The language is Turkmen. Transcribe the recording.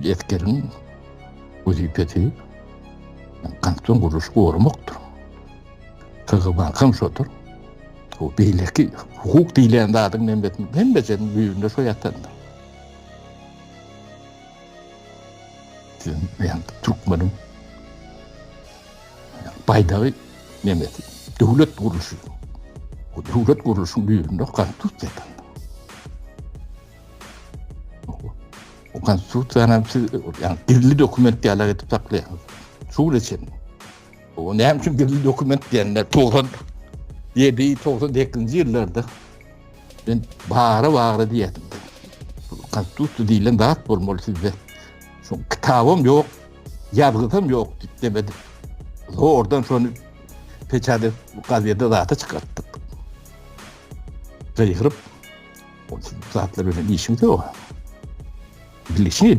Esgeriň wezipesi konstitusion gurluşy goramakdyr. KGB-nyňkam şodur. O beýleki hukuk diýlen zadyň nemesiniň hemmesiniň düýbünde şo ýatandyr. Siziň ýa türkmeniň baýdagy nemesi döwlet gurluşy. O döwlet gurluşyň düýbünde konstitusiýa ýatandyr. O konstitusiýany siz ýa gizli dokument ýaly edip saklaýaňyz. Şu güne çenli. O näme üçin gizli dokument diýende 97 98-nji ýyllarda men bagra bagra diýýärdim. Konstitusiýa diýlen zat bolmaly sizde. Şoň kitabam ýok, ýazgysam ýok diýip demedim. Zordan şony peçat edip gazete zata çykartdyk. Gygyryp, o zatlar bilen işimiz ýok. Bilişini.